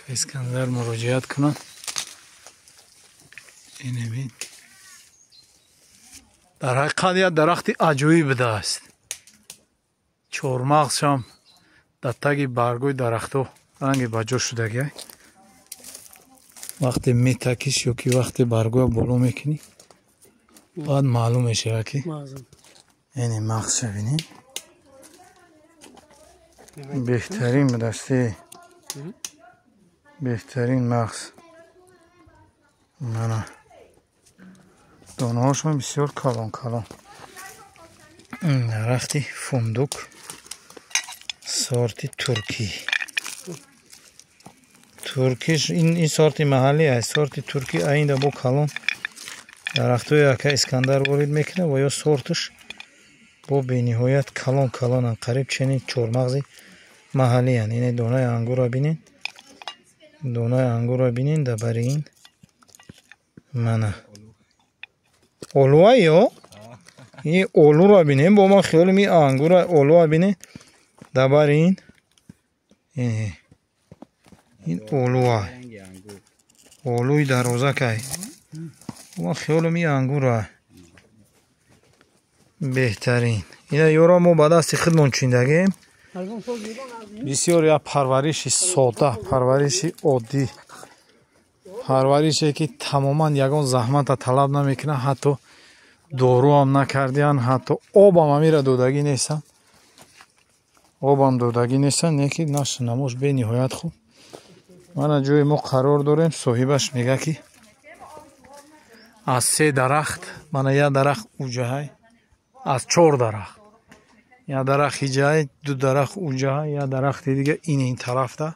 Искандар муроҷиат кунанд. Инебин, дар ҳақиқат як дарахти аҷоиб будааст. Чормағзшам дар таги баргои дарахтҳо ранги ба ҷо шудагиай. Вақте метакиш ё ки вақте баргоя боло мекунӣ, баъд маълум мешавад, ки ини мағзша бинем, беҳтарин будасти, беҳтарин мағз. Мана, донаҳошон бисёр калон калон. Дарахти фундук, сорти туркӣ. Туркиш ин сорти маҳаллӣ аст, сорти туркӣ аинда бо калон дарахтҳои ака Искандар ворид мекунад ва ё сорташ бо бениҳоят калон калонанд, қариб ченин чормағзи маҳаллиянд. Ине, донаи ангурро бинед, донаи ангурро бинед дар бари ин. Мана, олуа ё ин олуро бинем. Бо ман хиёлим ин ангура. Олуа бинед дар бари ин. Ин олуа, олуи дарозакай. Ман хиёлим ин ангура. Беҳтарин. Ина ёро мо ба дасти худмон чиндагем. Бисёр як парвариши сода, парвариши оддӣ, парварише ки тамоман ягон заҳмата талаб намекунад. Ҳатто доруам накардиян, ҳатто обам амира додагӣ нестанд, обам додагӣ нестанд, не ки нашу намош бениҳоят хуб. Мана, ҷои мо қарор дорем. Соҳибаш мега, ки аз се дарахт, мана, як дарахт уҷаҳай, аз чор дарахт, як дарахт иҷаҳай, ду дарахт уҷаҳай, як дарахти дига ин тарафта.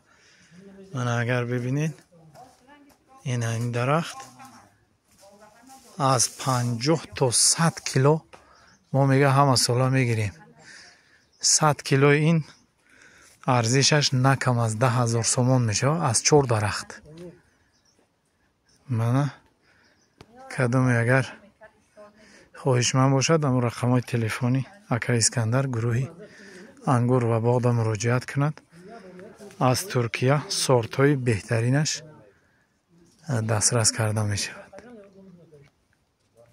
Мана, агар бибинед, ина ин дарахт аз 50 то 100 кило мо, мега, ҳама сола мегирем. 100 килои ин арзишаш на кам аз 10 000 сомон мешавад, аз чор дарахт. Мана, кадоме агар хоҳишманд бошад, ҳамон рақамҳои телефонӣ ака Искандар, гурӯҳи ангур ва боғда муроҷиат кунад. Аз Туркия сортҳои беҳтаринаш дастрас карда мешавад.